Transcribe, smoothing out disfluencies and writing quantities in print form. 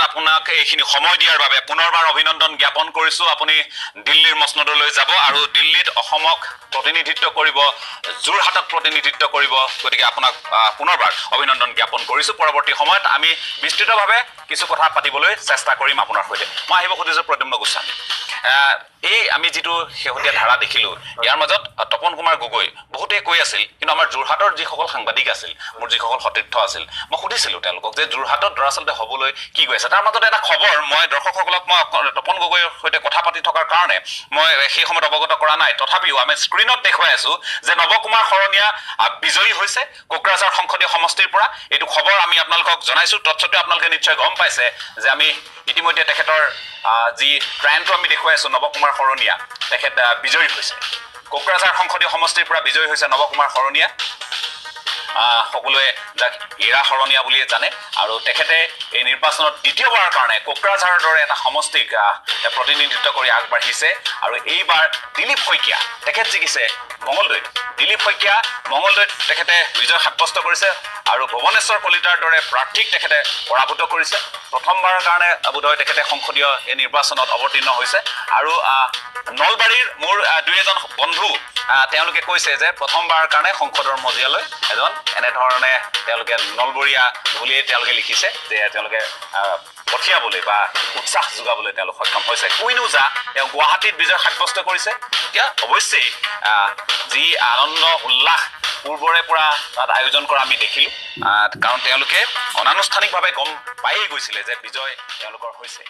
আপোনাক এইখিনি সময় দিয়াৰ বাবে পুনৰবাৰ অভিনন্দন জ্ঞাপন কৰিছোঁ। আপুনি দিল্লীৰ মচনদলৈ যাব আৰু দিল্লীত অসমক প্ৰতিনিধিত্ব কৰিব, যোৰহাটক প্ৰতিনিধিত্ব কৰিব। গতিকে আপোনাক পুনৰবাৰ অভিনন্দন জ্ঞাপন কৰিছোঁ। পৰৱৰ্তী সময়ত আমি বিস্তৃতভাৱে কিছু কথা পাতিবলৈ চেষ্টা কৰিম আপোনাৰ সৈতে। মই আহিব খুজিছোঁ প্ৰদ্যুম্ন গোস্বামী। এই আমি যিটো শেহতীয়া ধাৰা দেখিলোঁ, ইয়াৰ মাজত তপন কুমাৰ গগৈ বহুতে কৈ আছিল, কিন্তু আমাৰ যোৰহাটৰ যিসকল সাংবাদিক আছিল, মোৰ যিসকল সতীৰ্থ আছিল, মই সুধিছিলোঁ তেওঁলোকক যে যোৰহাটত দৰাচলতে হ'বলৈ কি গৈ আছে। তাৰ মাজতে এটা খবৰ মই দৰ্শকসকলক, মই তপন গগৈৰ সৈতে কথা পাতি থকাৰ কাৰণে মই সেই সময়ত অৱগত কৰা নাই, তথাপিও আমি স্ক্ৰীণত দেখুৱাই আছোঁ যে নৱকুমাৰ শৰণীয়া বিজয়ী হৈছে কোকৰাঝাৰ সংসদীয় সমষ্টিৰ পৰা। এইটো খবৰ আমি আপোনালোকক জনাইছোঁ। তৎসত্বেও আপোনালোকে নিশ্চয় গম পাইছে যে আমি ইতিমধ্যে তেখেতৰ যি ট্ৰেণ্ডটো আমি দেখুৱাই আছোঁ, নৱকুমাৰ শৰণীয়া তেখেত বিজয়ী হৈছে। কোকৰাঝাৰ সংসদীয় সমষ্টিৰ পৰা বিজয়ী হৈছে নৱকুমাৰ শৰণীয়া। সকলোৱে যাক হীৰা শৰণীয়া বুলিয়ে জানে, আৰু তেখেতে এই নিৰ্বাচনত দ্বিতীয়বাৰৰ কাৰণে কোকৰাঝাৰৰ দৰে এটা সমষ্টিক প্ৰতিনিধিত্ব কৰি আগবাঢ়িছে। আৰু এইবাৰ দিলীপ শইকীয়া তেখেত জিকিছে মঙলদৈত। দিলীপ শইকীয়া মঙলদৈত তেখেতে বিজয় সাব্যস্ত কৰিছে আৰু ভুৱনেশ্বৰ কলিতাৰ দৰে প্ৰাৰ্থীক তেখেতে পৰাভূত কৰিছে। প্ৰথমবাৰৰ কাৰণে বোধহয় তেখেতে সংসদীয় এই নিৰ্বাচনত অৱতীৰ্ণ হৈছে। আৰু নলবাৰীৰ মোৰ দুই এজন বন্ধু, তেওঁলোকে কৈছে যে প্ৰথমবাৰৰ কাৰণে সংসদৰ মজিয়ালৈ এজন এনেধৰণে তেওঁলোকে নলবৰীয়া বুলিয়েই তেওঁলোকে লিখিছে যে তেওঁলোকে পঠিয়াবলৈ বা উৎসাহ যোগাবলৈ তেওঁলোক সক্ষম হৈছে। কুইন ওজা তেওঁ গুৱাহাটীত বিজয় সাব্যস্ত কৰিছে। এতিয়া অৱশ্যেই যি আনন্দ উল্লাস পূৰ্বৰে পৰা তাত আয়োজন কৰা আমি দেখিলোঁ, কাৰণ তেওঁলোকে অনানুষ্ঠানিকভাৱে গম পায়েই গৈছিলে যে বিজয় তেওঁলোকৰ হৈছে।